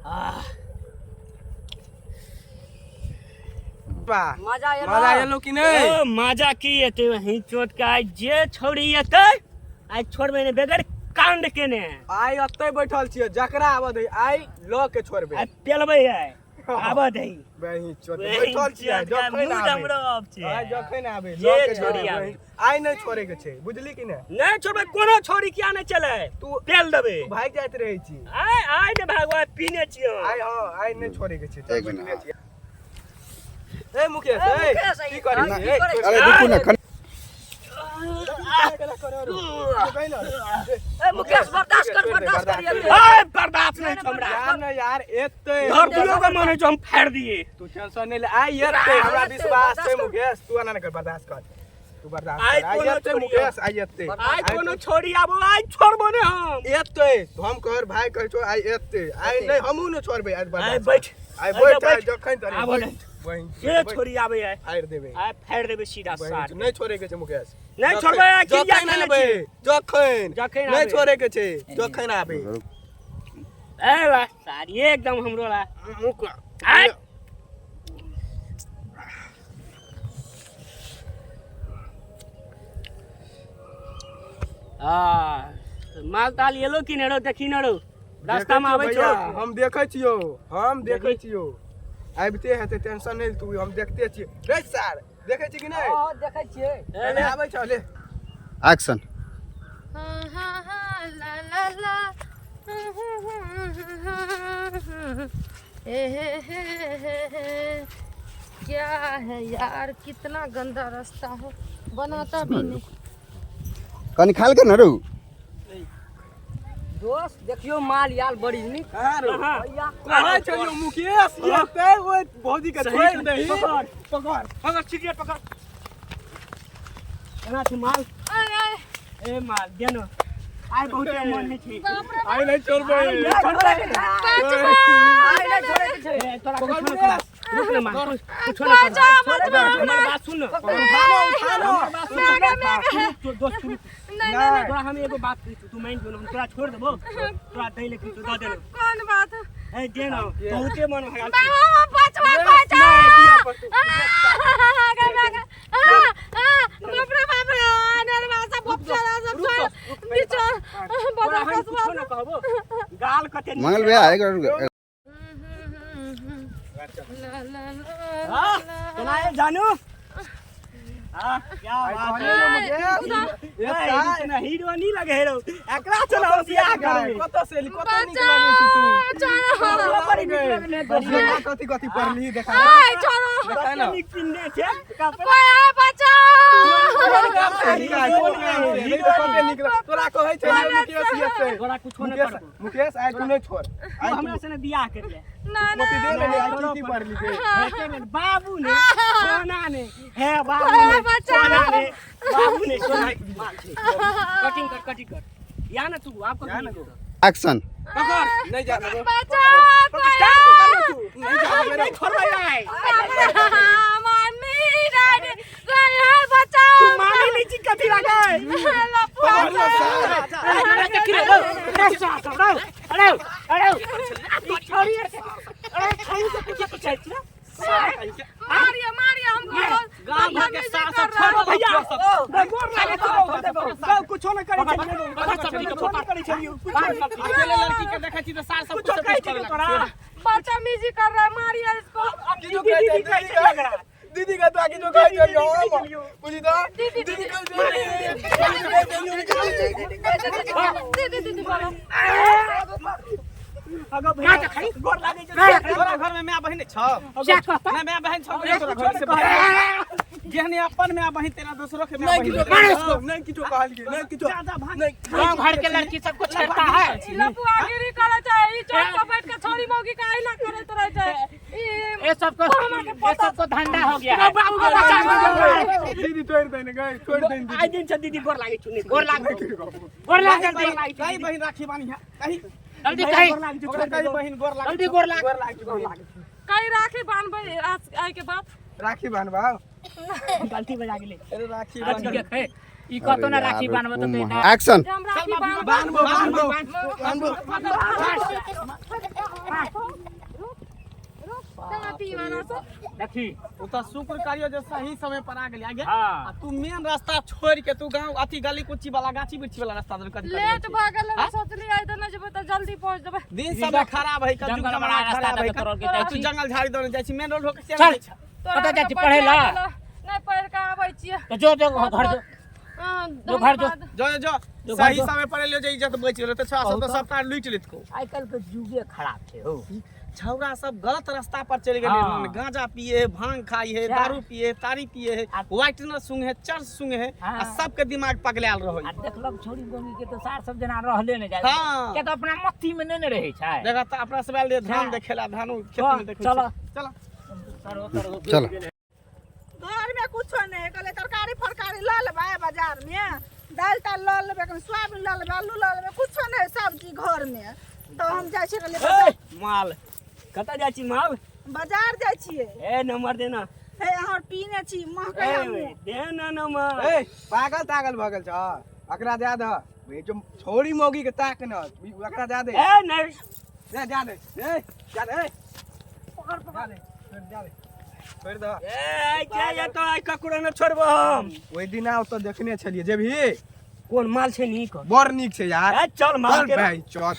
आह बा मजा एलो मजा एलो कि नहीं ओ, मजा की एते वहीं चोट के आइ जे छोड़ी एते आइ छोड़बे ने बेगर कांड केने आइ अतै बैठल छियै जकरा आबऽ दही आइ लऽ के छोड़बै आइ पेलबै आइ आबऽ दही बहिन चोद बहिन बैठल छियै चोद के जखन मूड आबै हमरो ऑफ छै। आइ जखन आबै जे लऽ के छोड़ी छोड़बै आबै। आइ नहि छोड़े के छै बुझली कि नहि नहि छोड़बै कोनो छोड़ी किया नहि चले तू पेल देबै तू भागि जाइत रहै छी आइ आइ ने भागवा पीने छियै आइ हँ आइ नहि छोड़े के छै चल एक मिनट, बैठले छियै। ए मुकेश ए, ए मुकेश, की करै की छी ए, करै छी? अरे रुकू ने कनि ए मुकेश बर्दाश्त कर बर्दाश्त कर ये आइ बर्दाश्त नहि छै हमरा यार न यार एते धर दियो के मन होइ छै हम फाड़ि दिए तू टेंशन नहीं ले आइ एते हमरा विश्वास छै मुकेश तू एना नहि कर बर्दाश्त कर तू बर्दाश्त आइ कर आइ कोनो एते छोड़ियो। मुकेश आइ एते आइ कोनो छोड़ी आबो आइ छोड़बो ने हम एते हम कहर भाई कहै छौ आइ एते आइ नहि हमहूँ नहि छोड़बै आइ आइ बर्दाश्त बैठ आइ बैठ आइ बैठ। जखन तरे आबो ने। बहिन जे छोड़ी आबै आइ फाड़ि देबै आइ फाड़ि देबै सीधा बहिन सार नहि छोड़े के छै मुकेश नहि छोड़बै आइ किरिया जखन खेने आबै छी जखन जखन नहि आबै। छोड़े के छै जखन आबै ए ला सारी एकदम हमरो ला आइ आ माल ताल एलो कि नहि रौ देखी न रौ रास्ता में आबै देखै छौ छियौ भैया, हम देखै छियौ हम देखै छियौ आबिते हेतै टेंशन नहि तू हम देखते छियै रे सार देखै छी कि नहि हां देखै छियै एने आबै छौ ले एक्शन हाँ हाँ हाँ ला ला ला हे हे हे हे हे क्या है यार कितना गंदा रास्ता है बनाता भी नहीं कनि खाल के ने रौ दोस्त देखियो माल याल बड़ी नीक कहाँ रो कहाँ? भैया कहाँ छलियौ मुकेश एते ओइ भौजी के छोड़ि दही पकड़ पकड़ पकड़ सिगरेट पकड़ केना छै माल अरे अरे ए माल दे न आइ बहुते मन होइ छै बाप रे आइ नहि छोड़बै आइ नहि छोड़बै। बचवा आइ नहि छोड़े के छै ए, तोरा पकड़ कुछो न मुकेश। करब। रुक न माल कुछो न करब। बचाओ बचवा हमर बात सुन न उठानो उठानो हमर बात सुन न। तू दोस्त सुन नहीं नहीं नहीं तोरा हम एगो बात कहै छी तू मानि जो न हम तोरा छोड़ देबो तोरा दै ले किछु दऽ देनो कौन बात ए दे न बहुते मन भऽ गेल छै। बाबा बचवा बचाओ नहि दिया पर तू बाप रे बाप रे नरवासा बपचरा सब छोड़ बिचो तोरा बता हम कुछो न कहबो गाल कते नीक मंगल भैया एक रुक ला ला हाँ, ला केना है जानू हाँ, क्या बात है ए, इतना हीरो नहीं लगे है रो एकरा चलो हम बियाह करबे कतऽ से एली कतऽ नीक लगै छी तू छोड़ो बड़ी नीक लगने बसिया कथी कथी पढ़ली देखा आय छोड़ो देखा कते न नीक पिन्ने छै कपड़ा कोई आय बचाओ कोन गाम से एली कोन गाम से एली तऽ कते नीक लग तोरा कहै छै मुकेश एतै तोरा कुछो न मुकेश करबो मुकेश आइ तू नहि छोड़ तू हमरा से बियाह कर ले ना ना कॉपी दे ने आइ की की पढ़ली के हेते ने बाबू ने सोना ने हे बाबू ने बचाओ। सोना ने बाबू ने सोना माल छै कटिंग कर कटिंग कर या ना तू आपको या ना तू। एक्शन पकड़ नहीं जाना रो बचाओ कोई टांग पकड़ ले तू नहीं जाना नहीं छोड़बै आइ मम्मी डैडी कोई आय बचाओ तू मानै नहीं छी कथी लागे लफुआ अरे अरे ई छोड़ी अरे छोड़ी के पीछे पीछे छी मारिए मारिए हमको गांव भर के सास सब छोड़ो भैया गोर लागे छौ कुछो न करै छलियै कुछो न करै छलियै अकेले लड़की के देखै छी तऽ सार सब कुछो कहै छलियै तोरा बदतमीजी कर रहा है मारिए इसको की जो कहै छै दीदी कहै छै दीदी का तो आगे जो कहै छै हम बुझी तऽ दीदी कहै छै दीदी दीदी बोलो अगो भैया गोर लागे छै तोरा घर में माय बहिन छौ नहीं माय बहिन छौ तोरा घर से जेहने अपन माय बहिन तेरा दोसरो के माय नहीं बहिन किछो कहलियै नहीं किछो कहलियै नहीं किछो नहीं गांव घर के लड़की सबको छेड़ता है ई लफुआगिरी करे छै ई चौक पर बैठ के छोरी मौगी का आइला करैत रहे छै ई ये सबको ये सबको धंधा हो गया है बाबू के बचा दीदी तोड़ देने गई छोड़ देने आइ दिन से दीदी गोर लागे छु गोर लाग गोर लाग जल्दी कहीं बहिन राखी बानी है कहीं जल्दी कहीं गोर लागे छु ओकरा कहीं बहिन गोर लाग जल्दी गोर लाग गोर लाग गोर लाग कई राखी बांधबै आज आइ के बाद राखी बान्हबा गलती बजा गेलै अरे राखी ठीक बान्ह है ई कतो ना राखी बान्हबो तो कहता एक्शन हम राखी बांधबै बान्हबो बान्हबो बान्हबो देखी। ओ तऽ शुक्र करियो जे सही समय पर आ गेली आगे। हाँ। आ तू मेन रास्ता छोड़ के तू गांव अथी गली कुच्ची वाला गाछी वृक्षी वाला रास्ता दर कथी लेट भऽ गेल हम सोचली आइ तऽ नहि जेबै तऽ जल्दी पहुँच जेबै। दिन समय खराब है का, जुग जंगल जमाना वाला रास्ता खराब है दऽ के तोरा का। के जाइ तू छी। जंगल झाड़ी दने जाइ छी, मेन रोड होके चल चल। जाइ छी। तोरा कतऽ जाइ छी आरके पढ़ै ला? पढ़िया गेलौ। नहि पढ़ि कऽ आबै छियै। तऽ जो जो घर जो। हँ, जो घर जो। धन्यवाद। जो जो जो सही घर जो। समय पर एलियो जे इज्जत बचि गेलो, तऽ छौड़ा सब तऽ सबटा लूटि लेतको। आइ काल्हि के जुगे खराब छै हो। छौड़ा सब गलत रास्ता पर चलि गेलै। हाँ। गांजा पिए है, भांग खाई है, सएह। दारू पिए है, तारी पिए है, आ- व्हाइटनर सूंघे है, चर्च सूंघे है, हाँ। आ सबके दिमाग पगलायल रहै। आ देखलक छोरी गोमी के तऽ सार सब जेना रहले नहि जाइ हाँ। किया तऽ अपना मत्ती मे नहि ने रहै छै। देखा तऽ अपना सब आयल रहियै धान सएह। देखेला, धानो खेत में देखै चल। चल। चल। घर में कुछो नहीं, कहले तरकारी फरकारी लऽ लेबै बाजार में, दालि तालि लऽ लेबै, कनि सोयाबीन लऽ लेबै, आलू लऽ लेबै, कुछो नहीं सब्जी घर में। तऽ हम जाइ छियै कहलियै ए, माल कतऽ जाइ छी माल? बाजार जाइ छियै। ए नंबर देना। हे अहाँ पीने छी महकै ए हमहूँ। देना नंबर। ए पागल तागल भऽ गेल छ, एकरा दए दह। ए जो छोरी मौगी के ताक न, एकरा दए दे। ए नहीं। दे दए दे, ए दए दे, पकड़ पकड़। दए दे, दए दे, छोड़ि दह। ए आइ जा तो आइ ककरो न छोड़बो हम। ओहि दिना ओतऽ देखने छलियै जेबही। कोन माल छै नीक? बड़ नीक छै यार। ए चल माल चल के भाई चल।